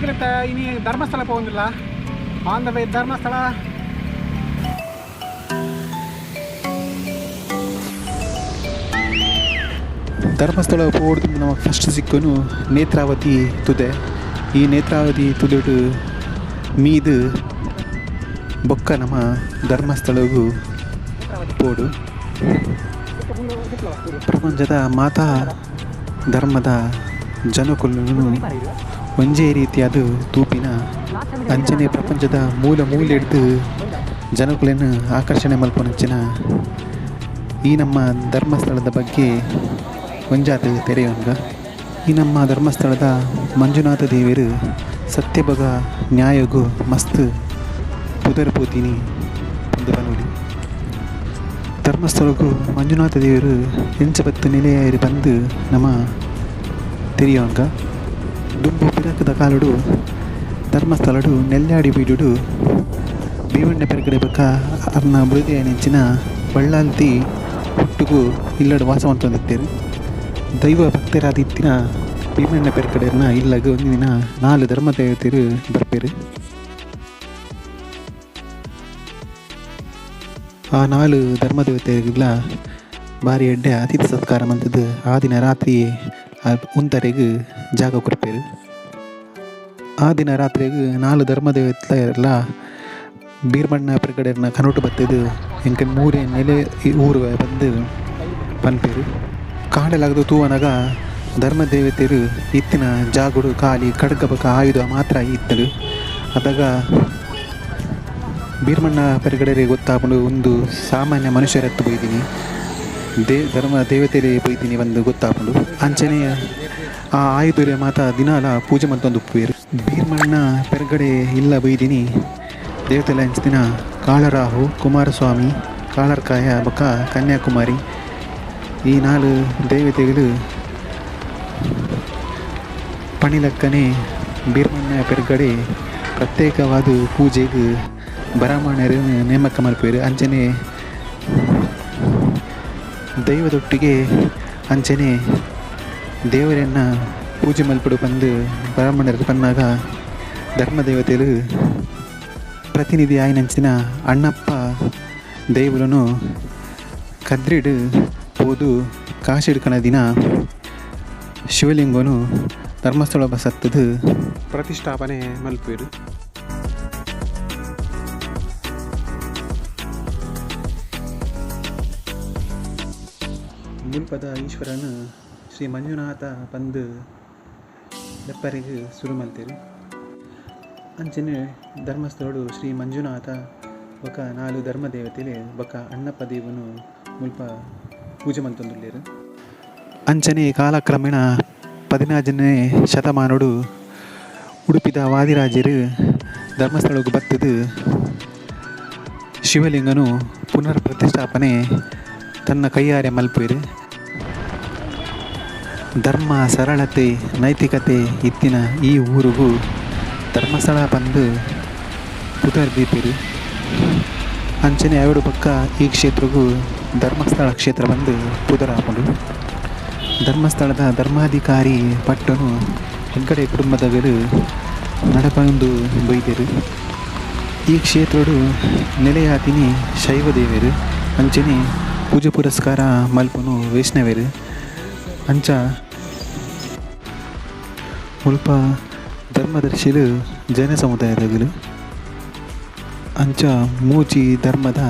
ಎಂಕಲಿತ್ತ ಇನಿ Dharmasthala ಪೋವೊಂದುಲ್ಲ. On the way Dharmasthala. Dharmasthala ಪೋಡ್ದು ನಮಕ್ first ಸಿಕ್ಕುನು Netravati ತುದೆ. ಈ ನೇತ್ರಾವತಿ ತುದೆಟ್ ಮೀದ್ ಬೊಕ್ಕ ನಮ ಧರ್ಮಸ್ಥಳಗು ಪೋಡು. ಪ್ರಪಂಚದ ಮಾತಾ ಧರ್ಮದ ಜನಕುಲು ಒಂಜೇ ರೀತಿಯಾದ ತೂಪಿನ ಅಂಚನೆ ಪ್ರಪಂಚದ ಮೂಲ ಮೂಲೆಡ್ದು ಜನಕುಲೆನ್ ಆಕರ್ಷಣೆ ಮಲ್ಪುನಂಚಿನ ಈ ನಮ್ಮ ಧರ್ಮಸ್ಥಳದ ಬಗ್ಗೆ ಒಂಜಾತ್ ತೆರೆಯೊಂಗ. ಈ ನಮ್ಮ ಧರ್ಮಸ್ಥಳದ ಮಂಜುನಾಥ ದೇವೆರು ಸತ್ಯಭಗ ನ್ಯಾಯಗು ಮಸ್ತ್ ಪುದರ್ ಪೋತಿನಿ ಪಂದ್ ಪನೊಲಿ. ಧರ್ಮಸ್ಥಳಗು ಮಂಜುನಾಥ ದೇವೆರು ಎಂಚ ಬತ್ತ್ ನೆಲೆಯಾಯೆರ್ ಪಂದ್ ನಮ ತೆರಿಯೊಂಗ. ದುಂಬು ಪಿರಕದ ಕಾಲೊಡು ಧರ್ಮಸ್ಥಳಡು ನೆಲ್ಯಾಡಿ ಬೀಡುಡು ಭೀಮಣ್ಣ ಪೆರ್ಗಡೆ ಬೊಕ್ಕ ಅರ್ನ ಬುಡದಿಯಾಯಿನಂಚಿನ ಬಳ್ಳಾಲ್ತಿ ಒಟ್ಟುಗು ಇಲ್ಲಡ್ ವಾಸ ಮಲ್ತೊಂದಿತ್ತೆರ್. ದೈವ ಭಕ್ತರಾದಿತ್ತಿನ ಭೀಮಣ್ಣ ಪೆರ್ಗಡೆರ್ನ ಇಲ್ಲಗ್ ಒಂಜಿ ದಿನ ನಾಲ್ ಧರ್ಮ ದೇವತೆರ್ ಬರ್ಪೆರ್. ಆ ನಾಲ್ ಧರ್ಮ ದೇವತೆರ್ಗ್ಲ ಬಾರಿ ಎಡ್ಡೆ ಅತಿಥಿ ಸತ್ಕಾರ ಮಲ್ತುದು ಆ ದಿನ ರಾತ್ರಿ ಉಂತರೆಗ್ ಜಾಗ ಕೊರ್ಪೆರ್. ಆ ದಿನ ರಾತ್ರಿಗ್ ನಾಲ್ ಧರ್ಮ ದೇವತೆರ್ಲ ಬೀರ್ಮಣ್ಣ ಪೆರ್ಗಡೆರ್ನ ಕನೊಟು ಬತ್ತುದು ಎಂಕ್ ಮೂರೆ ನೆಲೆ ಊರು ಪಂದ್ ಪನ್ಪೆರ್. ಕಾಂಡೆ ತೂವನಗ ಧರ್ಮ ದೇವತೆರ್ ಇತ್ತಿನ ಜಾಗೊಡು ಖಾಲಿ ಖಡ್ಗ ಬೊಕ ಆಯುಧ ಮಾತ್ರ ಇತ್ತುಂಡು. ಅದಗ ಬೀರ್ಮಣ್ಣ ಪೆರ್ಗಡೆರೆಗ್ ಗೊತ್ತಾಪುಂಡು ಉಂದು ಸಾಮಾನ್ಯ ಮನುಷ್ಯರತ್ತ್ ಪೋಯಿದಿನಿ, ಧರ್ಮ ದೇವತೆರೇ ಪೋಯಿದಿನಿ ಪಂದ್ ಗೊತ್ತಾಪುಂಡು. ಅಂಚನೆ ಆ ಆಯುಧರೆ ಮಾತ ದಿನಾಲ ಪೂಜೆ ಮಲ್ತೊಂದು ಉಪ್ಪುವೆರ್. ಬೀರ್ಮಣ್ಣ ಪೆರ್ಗಡೆ ಇಲ್ಲ ಬೈದಿನಿ ದೇವತೆಲ ಅಂಚಿನ ಕಾಳರಾಹು, ಕುಮಾರಸ್ವಾಮಿ, ಕಾಳರ್ಕಾಯ ಬೊಕ ಕನ್ಯಾಕುಮಾರಿ ಈ ನಾಲ್ ದೇವತೆಗಳು ಪಣಿಲಕ್ಕನೆ ಬೀರ್ಮಣ್ಣ ಪೆರ್ಗಡೆ ಪ್ರತ್ಯೇಕವಾದ ಪೂಜೆಗ್ ಬ್ರಾಹ್ಮಣರು ನೇಮಕ ಮಲ್ಪುವೆರ್. ಅಂಚನೆ ದೈವದೊಟ್ಟಿಗೆ ಅಂಚನೆ ದೇವರೆನ್ನ ಪೂಜೆ ಮಲ್ಪೊಡು ಪಂದ್ ಬ್ರಾಹ್ಮಣರು ಪನ್ನಾಗ ಧರ್ಮ ದೇವತೆಲು ಪ್ರತಿನಿಧಿ ಆಯಿನಂಚಿನ ಅಣ್ಣಪ್ಪ ದೇವುಲುನು ಕದ್ರಿಡ್ ಪೋದು ಕಾಶಿಡ್ ಕನದಿನ ಶಿವಲಿಂಗನು ಧರ್ಮಸ್ಥಳ ಬಸತ್ತದು ಪ್ರತಿಷ್ಠಾಪನೆ ಮಲ್ಪುವೆರ್. ಮುಲ್ಪದ ಈಶ್ವರನ್ ಶ್ರೀ ಮಂಜುನಾಥ ಪಂದ್ ಲೆಪ್ಪರೆಗ್ ಸುರು ಮಲ್ತೆರ್. ಅಂಚನೆ ಧರ್ಮಸ್ಥಳಡು ಶ್ರೀ ಮಂಜುನಾಥ ಬೊಕ ನಾಲ್ ಧರ್ಮ ದೇವತೆಲೆ ಬೊಕ ಅಣ್ಣಪ್ಪ ದೇವನು ಮುಲ್ಪ ಪೂಜೆ ಮಲ್ತೊಂದುಲ್ಲೆರ್. ಅಂಚನೆ ಕಾಲಕ್ರಮೇಣ 14ನೇ ಶತಮಾನೊಡು ಉಡುಪಿದ ವಾದಿರಾಜೆರ್ ಧರ್ಮಸ್ಥಳಗ್ ಬತ್ತುದು ಶಿವಲಿಂಗನು ಪುನರ್ ಪ್ರತಿಷ್ಠಾಪನೆ ತನ್ನ ಕೈಯಾರೆ ಮಲ್ಪುವೆರ್. ಧರ್ಮ, ಸರಳತೆ, ನೈತಿಕತೆ ಇತ್ತಿನ ಈ ಊರುಗು ಧರ್ಮಸ್ಥಳ ಪಂದ್ ಪುದರ್ ದೀಪೆರ್. ಅಂಚನೆ ಅವೆಡು ಬೊಕ್ಕ ಈ ಕ್ಷೇತ್ರಗು ಧರ್ಮಸ್ಥಳ ಕ್ಷೇತ್ರ ಪಂದ್ ಪುದರಾಪುಂಡು. ಧರ್ಮಸ್ಥಳದ ಧರ್ಮಾಧಿಕಾರಿ ಪಟ್ಟನು ಹೆಗ್ಗಡೆ ಕುಟುಂಬದಗಲು ನಡಪೊಂದು ಬೈದೆರ್. ಈ ಕ್ಷೇತ್ರಡು ನೆಲೆಯಾತಿನಿ ಶೈವ ದೇವೆರ್. ಅಂಚನೆ ಪೂಜೆ ಪುರಸ್ಕಾರ ಮಲ್ಪುನು ವೈಷ್ಣವೆರ್. ಅಂಚ ಮುಲ್ಪ ಧರ್ಮದರ್ಶಿಲು ಜೈನ ಸಮುದಾಯದಗಲು. ಅಂಚ ಮೂಜಿ ಧರ್ಮದ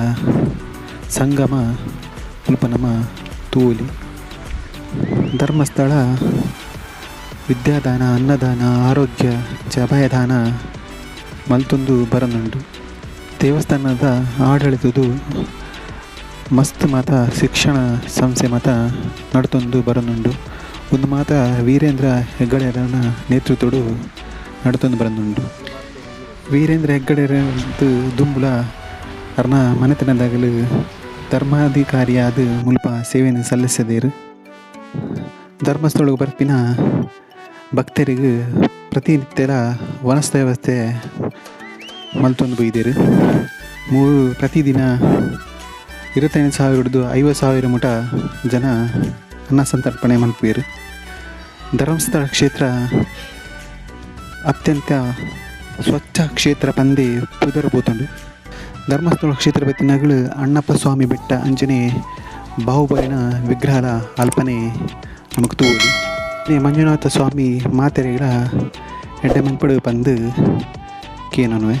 ಸಂಗಮ ಮುಲ್ಪ ನಮ ತೂವೊಲಿ. ಧರ್ಮಸ್ಥಳ ವಿದ್ಯಾದಾನ, ಅನ್ನದಾನ, ಆರೋಗ್ಯ, ಅಭಯದಾನ ಮಲ್ತೊಂದು ಬರೊಂದುಂಡು. ದೇವಸ್ಥಾನದ ಆಡಳಿತದು ಮಸ್ತ್ ಮಾತ ಶಿಕ್ಷಣ ಸಂಸ್ಥೆ ಮಾತ ನಡತೊಂದು ಬರೊಂದುಂಡು. ಉಂದು ಮಾತ ವೀರೇಂದ್ರ ಹೆಗ್ಗಡೆರನ ನೇತೃತ್ವಡು ನಡತೊಂದು ಬರೊಂದುಂಡು. ವೀರೇಂದ್ರ ಹೆಗ್ಗಡೆರದ್ದು ದುಂಬುಲ ಅರ್ನ ಮನೆತನದಗಲು ಧರ್ಮಾಧಿಕಾರಿಯಾದ್ ಮುಲ್ಪ ಸೇವೆನ್ ಸಲ್ಲಿಸದೆರ್. ಧರ್ಮಸ್ಥಳಗ್ ಬರ್ಪಿನ ಭಕ್ತರಿಗ್ ಪ್ರತಿನಿತ್ಯಲ ವನಸ್ ವ್ಯವಸ್ಥೆ ಮಲ್ತೊಂದು ಬೈದೆರ್. ಪ್ರತಿದಿನ 25,000 50,000 ಮುಟ ಜನ ಅನ್ನ ಸಂತರ್ಪಣೆ ಮಲ್ಪುವೆರ್. ಧರ್ಮಸ್ಥಳ ಕ್ಷೇತ್ರ ಅತ್ಯಂತ ಸ್ವಚ್ಛ ಕ್ಷೇತ್ರ ಪಂದೇ ಪುದರ್ ಪೋತುಂಡು. ಧರ್ಮಸ್ಥಳ ಕ್ಷೇತ್ರ ಬತ್ತಿನಗಲು ಅಣ್ಣಪ್ಪ ಸ್ವಾಮಿ ಬೆಟ್ಟ ಅಂಚನೆ ಬಾಹುಬಲಿನ ವಿಗ್ರಹದ ಅಲ್ಪನೆ ನಮಕ್ ತೂವೊಲಿ. ಮಂಜುನಾಥ ಸ್ವಾಮಿ ಮಾತೆರೆಗ್ಲ ಎಡ್ಡೆ ಮನ್ಪಡ್ ಪಂದ್ ಕೇನೊನುವೆ.